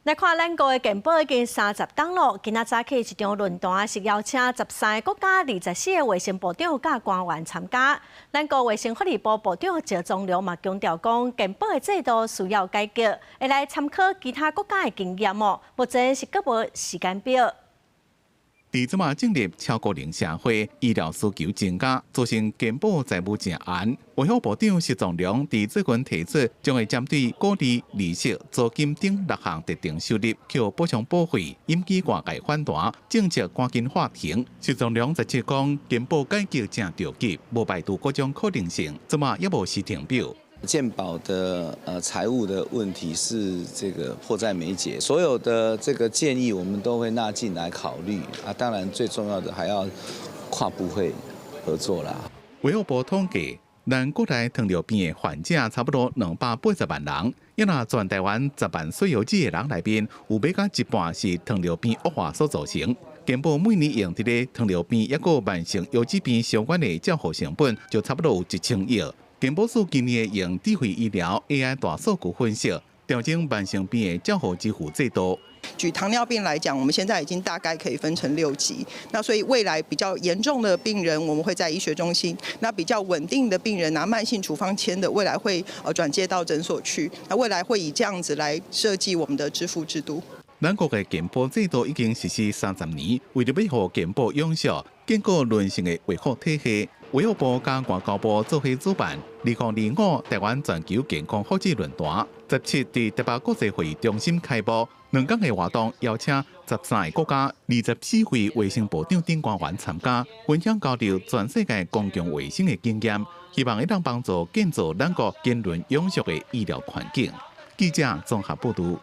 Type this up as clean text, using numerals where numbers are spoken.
來看咱國的健保已經30冬咯，今仔早起一場論壇是邀請13個國家24個衛生部長佮官員參加。咱國衛生福利部部長趙宗良嘛強調講，健保的制度需要改革，會來參考其他國家的經驗哦。目前是閣無時間表。佇這馬進入超高齡社會，醫療需求增加，造成健保債務誠懸。衛福部長石崇良佇最近提出，將會針對股利、利息、租金等六項特定收入，去補充保費，引起外界反彈，政策趕緊喊停。石崇良直接講，健保改革誠著急，無排除各種可能性，這馬猶無時程表。健保的財務的問題是這個迫在眉睫，所有的這個建議我們都會納進來考慮啊。當然最重要的還要跨部會合作啦。衛福部統計，咱國內糖尿病的患者差不多280萬人，若全台灣10萬歲有的人內面，有欲到一半是糖尿病惡化所造成。健保每年用佇咧糖尿病抑閣慢性腰子病相關的照護成本，就差不多有1000億。健保署今年會用智慧醫療 AI 大數據分析，調整慢性病的照護支付制度。舉糖尿病來講，我們現在已經大概可以分成六級。那所以未來比較嚴重的病人，我們會在醫學中心；那比較穩定的病人拿慢性處方簽的，未來會轉介到診所去。那未來會以這樣子來設計我們的支付制度。咱國的健保制度已經實施30年，為著欲予健保永續，建構韌性的衛福體系，衛福部佮外交部做伙主辦2025台灣全球健康福祉論壇，17佇台北國際會議中心開幕。2天的活動邀請13個國家24位衛生部長等官員參加，分享交流全世界公共衛生的經驗，希望會當幫助建造咱國堅韌永續的醫療環境。記者綜合報導。